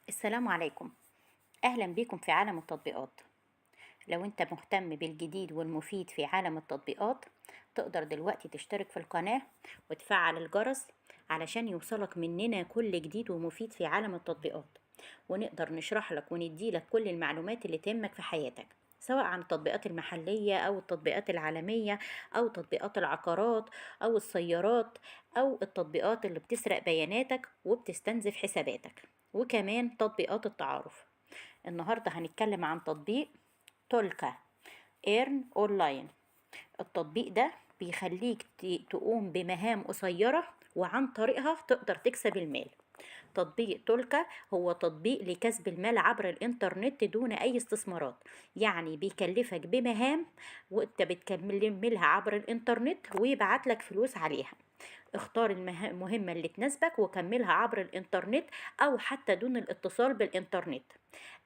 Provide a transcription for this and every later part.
السلام عليكم، أهلا بكم في عالم التطبيقات. لو أنت مهتم بالجديد والمفيد في عالم التطبيقات تقدر دلوقتي تشترك في القناة وتفعل الجرس علشان يوصلك مننا كل جديد ومفيد في عالم التطبيقات، ونقدر نشرح لك وندي لك كل المعلومات اللي تهمك في حياتك، سواء عن التطبيقات المحلية أو التطبيقات العالمية أو تطبيقات العقارات أو السيارات أو التطبيقات اللي بتسرق بياناتك وبتستنزف حساباتك، وكمان تطبيقات التعارف. النهاردة هنتكلم عن تطبيق تولكا Earn Online. التطبيق ده بيخليك تقوم بمهام قصيرة وعن طريقها تقدر تكسب المال. تطبيق تولكا هو تطبيق لكسب المال عبر الإنترنت دون أي استثمارات، يعني بيكلفك بمهام وانت بتكملها عبر الإنترنت ويبعت لك فلوس عليها. اختار المهمة اللي تناسبك وكملها عبر الإنترنت أو حتى دون الاتصال بالإنترنت.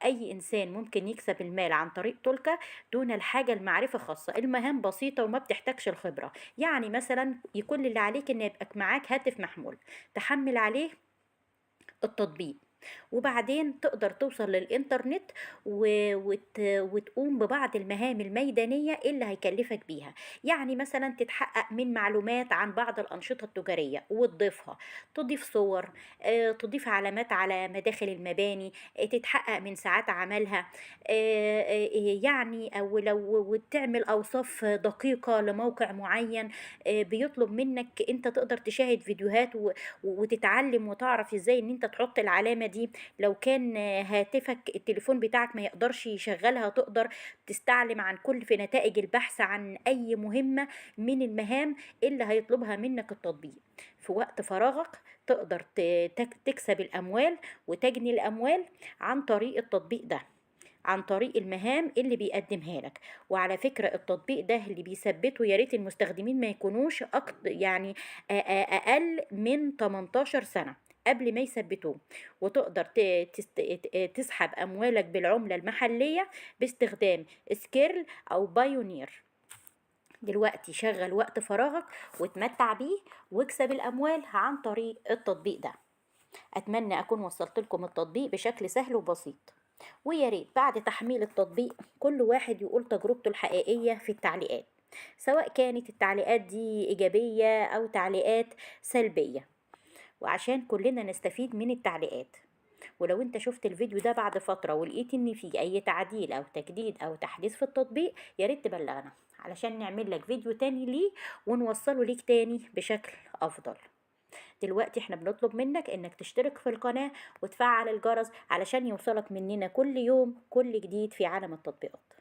أي إنسان ممكن يكسب المال عن طريق تولكا دون الحاجة لمعرفة خاصة. المهام بسيطة وما بتحتاجش الخبرة، يعني مثلا يكون اللي عليك إن يبقى معاك هاتف محمول تحمل عليه التطبيق، وبعدين تقدر توصل للإنترنت وتقوم ببعض المهام الميدانية اللي هيكلفك بيها. يعني مثلا تتحقق من معلومات عن بعض الأنشطة التجارية وتضيفها، تضيف صور، تضيف علامات على مداخل المباني، تتحقق من ساعات عملها، يعني أو لو وتعمل أوصاف دقيقة لموقع معين، بيطلب منك أنت تقدر تشاهد فيديوهات وتتعلم وتعرف إزاي إن أنت تحط العلامة دي. لو كان هاتفك التليفون بتاعك ما يقدرش يشغلها تقدر تستعلم عن كل في نتائج البحث عن أي مهمة من المهام اللي هيطلبها منك التطبيق. في وقت فراغك تقدر تكسب الأموال وتجني الأموال عن طريق التطبيق ده، عن طريق المهام اللي بيقدمها لك. وعلى فكرة التطبيق ده اللي بيثبته يا ريت المستخدمين ما يكونوش أقل من 18 سنة قبل ما يثبتوه، وتقدر تسحب أموالك بالعملة المحلية باستخدام سكيرل أو بايونير. دلوقتي شغل وقت فراغك وتمتع بيه واكسب الأموال عن طريق التطبيق ده. أتمنى أكون وصلت لكم التطبيق بشكل سهل وبسيط، ويا ريت بعد تحميل التطبيق كل واحد يقول تجربته الحقيقية في التعليقات، سواء كانت التعليقات دي إيجابية أو تعليقات سلبية، وعشان كلنا نستفيد من التعليقات. ولو انت شفت الفيديو ده بعد فترة ولقيت ان فيه اي تعديل او تجديد او تحديث في التطبيق يا ريت تبلغنا علشان نعمل لك فيديو تاني ليه ونوصله ليك تاني بشكل افضل. دلوقتي احنا بنطلب منك انك تشترك في القناة وتفعل الجرس علشان يوصلك مننا كل يوم كل جديد في عالم التطبيقات.